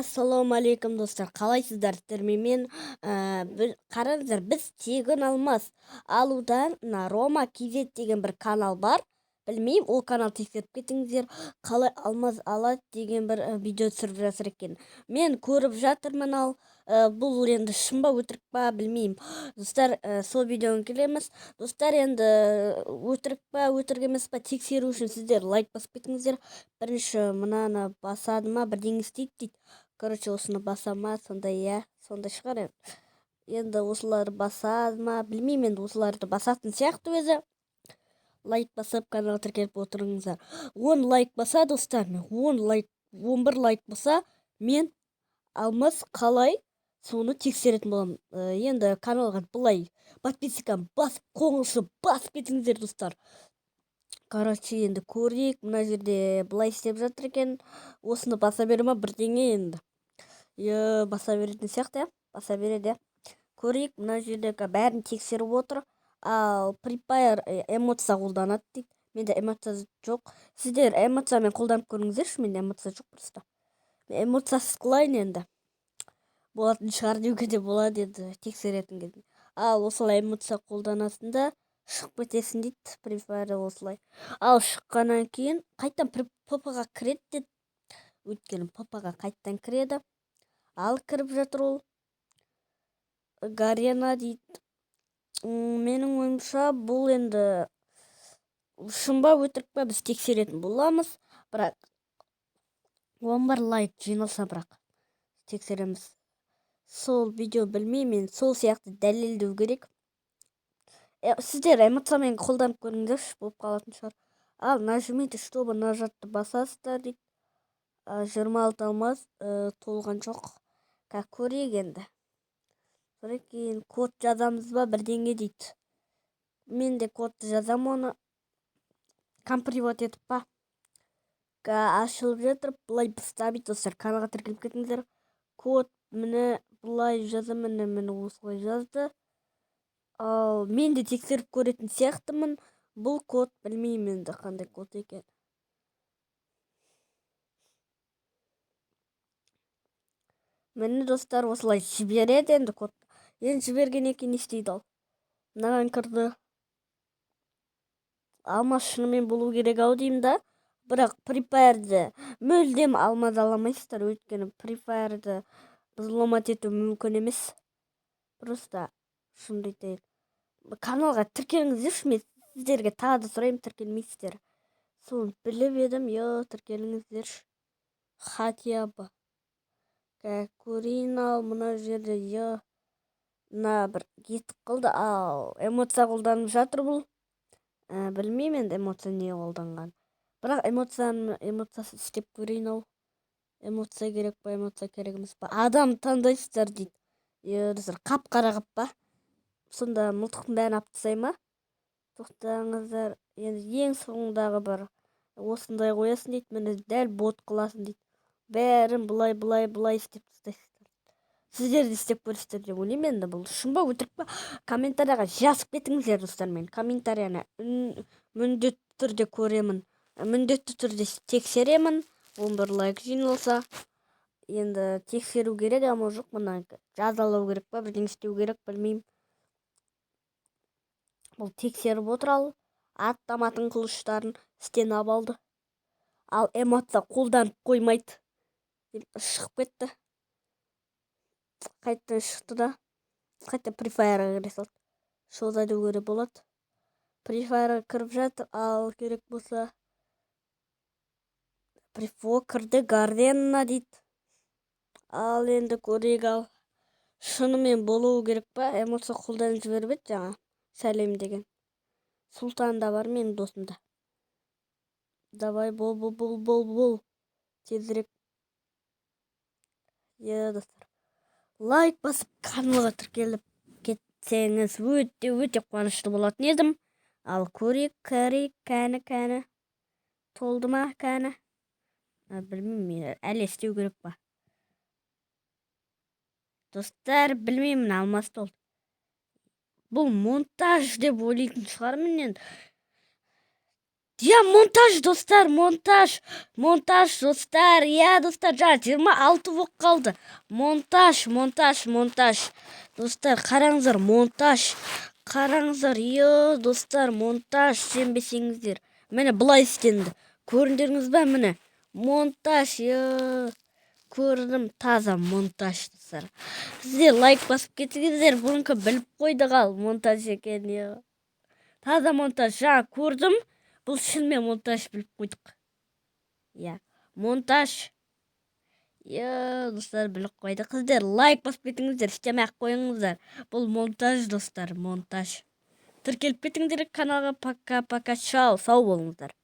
Ассалаумағалейкум, достар! Қалайсыздар? Сіздермен қараңыздар, біз тегін алмаз алудан мына Рома KZ деген бір канал бар, білмеймін, ол канал тексеріп кетіңіздер, қалай алмаз алады деген бір видео түсіріп жатыр екен, мен көріп жатырмын. Ал бұл енді шын ба, өтірік па, білмеймін, достар. Сол видеоны келеміз, достар. Енді өтірік па, өтірік емес па, тексеру үшін сіздер лайк басып кетіңіздер. Бірінші мынаны басады ма, бірдеңе істейді дейді. Короче, осыны баса ма сондай? Иә, сондай шығар енді. Осыларды басады ма, білмеймін, енді осыларды басатын сияқты өзі. Лайк басып, каналға тіркеліп отырыңыздар. 10 лайк баса, достар, мен 10 лайк, 11 лайк болса, мен алмаз қалай, соны тексеретін боламын. Енді каналға былай подписканы басып, қоңырауды басып кетіңіздер, достар. Короче, енді көрейік. Мына жерде былай істеп жатыр екен, осыны баса бере ма бірдеңе енді? Иә, баса беретін сияқты, иә, баса береді, иә. Көрейік, мына жерде бәрін тексеріп отыр. Ал Free Fire эмоция қолданады дейді, менде эмоция жоқ. Сіздер эмоциямен қолданып көріңіздерші, менде эмоция жоқ. Просто эмоциясыз қылайын, енді болатын шығар деуге де болады енді тексеретін кезде. Ал осылай эмоция қолданасың да, шығып кетесің дейді Free Fire осылай. Ал шыққаннан кейін қайтадан ПП-ға кіреді деді, өйткені ПП-ға қайтадан кіреді. Ал кіріп жатыр ол, Гарена дейді. Менің ойымша, бұл енді шын ба, өтірік па, біз тексеретін боламыз. Бірақ 11 лайк жиналса, бірақ тексереміз сол видео. Білмеймін, мен сол сияқты дәлелдеу керек. Сіздер эмоциямен қолданып көріңіздерші, болып қалатын шығар. Ал «нажмите, чтобы нажать» басасыздар дейді. 26 алмаз толған жоқ. Как көрейік енді. Содан кейін код жазамыз ба, бірдеңе дейді. Мен де кодты жазамын, оны комприват етіп па. Ашылып жатыр, былай вставить. Достар, каналға тіркеліп кетіңіздер. Код, міне, былай жазамын, міне, міне, осылай жазды. Ал мен де тексеріп көретін сияқтымын бұл код. Білмеймін енді қандай код екен. Міне, достар, осылай жібереді енді код. Енді жібергеннен кейін не істейді? Ал мынаған кірді. Алмаз шынымен болу керек ау деймін да. Бірақ Free Fire'ді мүлдем алмаз ала алмайсыздар, өйткені Free Fire'ді взломать ету мүмкін емес. Просто шынымды айтайын, каналға тіркеліңіздерші. Мен сіздерге тағы да сұраймын, тіркелмейсіздер, соны біліп едім. Е, тіркеліңіздерші хотя бы. Көрейін. Ал мына жерде, е, мына бір кетіп қалды. Ал эмоция қолданып жатыр бұл. Білмеймін енді эмоция не қолданған, бірақ эмоцияны эмоциясы істеп көрейін. Ау, эмоция керек па, эмоция керек емес па? Адам таңдайсыздар дейді. Е, достар, қап қара қылып па? Сонда мылтықтың бәрін алып тастай ма? Тоқтаңыздар, енді ең соңындағы бір осындай қоясың дейді. Міне, дәл бот қыласың дейді. Бәрін былай, былай, былай істеп тастайсыздар. Сіздер де істеп көресіздер деп ойлаймын. Енді бұл шын ба, өтірік па, комментарияға жазып кетіңіздер, достар. Мен комментарияны міндетті түрде көремін, міндетті түрде тексеремін. 11 лайк жиналса, енді тексеру керек. Амал жоқ, мына жазалау керек па, бірдеңе істеу керек, білмеймін. Бұл тексеріп отыр. Ал аттаматын қылыштарын стена алды. Ал эмоция қолданып қоймайды деп шығып кетті. Қайтадан шықты да, қайта Free Fire'ға кіре салды. Шоза деуге болады. Free Fire'ға кіріп жатыр. Ал керек болса, прифо кірді. Гардена дейді. Ал енді көрейік. Ал шынымен болуы керек па? Эмоция қолданып жіберіп еді жаңа. Сәлем деген Сұлтан да бар менің досым да. Давай, бол, бол, бол, бол, бол тезірек. Иә, достар, лайк басып, каналға тіркеліп кетсеңіз, өте өте қуанышты болатын едім. Ал көрейік, көрейік, кәні, кәні, толды ма, кәні? Білмеймін, әлі істеу керек па, достар, білмеймін. Алмаз толды. Бұл монтаж деп ойлайтын шығармын енді. Иә, монтаж, достар, монтаж, монтаж, достар. Иә, достар, жаңа 26 болып қалды. Монтаж, монтаж, монтаж, достар, қараңыздар, монтаж, қараңыздар. Е, достар, монтаж, сенбесеңіздер, міне, былай істенді, көрдіңдеріңіз ба? Міне, монтаж. Е, көрдім, таза монтаж. Достар, сіздер лайк басып кетіңіздер, бұнікі біліп қойдық ал монтаж екен. Е, таза монтаж, жаңа көрдім, бұл шынымен монтаж, біліп қойдық. Иә, монтаж. Е, достар, біліп қойдық. Сіздер лайк басып кетіңіздер, істемей ақ қойыңыздар, бұл монтаж, достар, монтаж. Тіркеліп кетіңдер каналға. Пока, пока, чао, сау болыңыздар.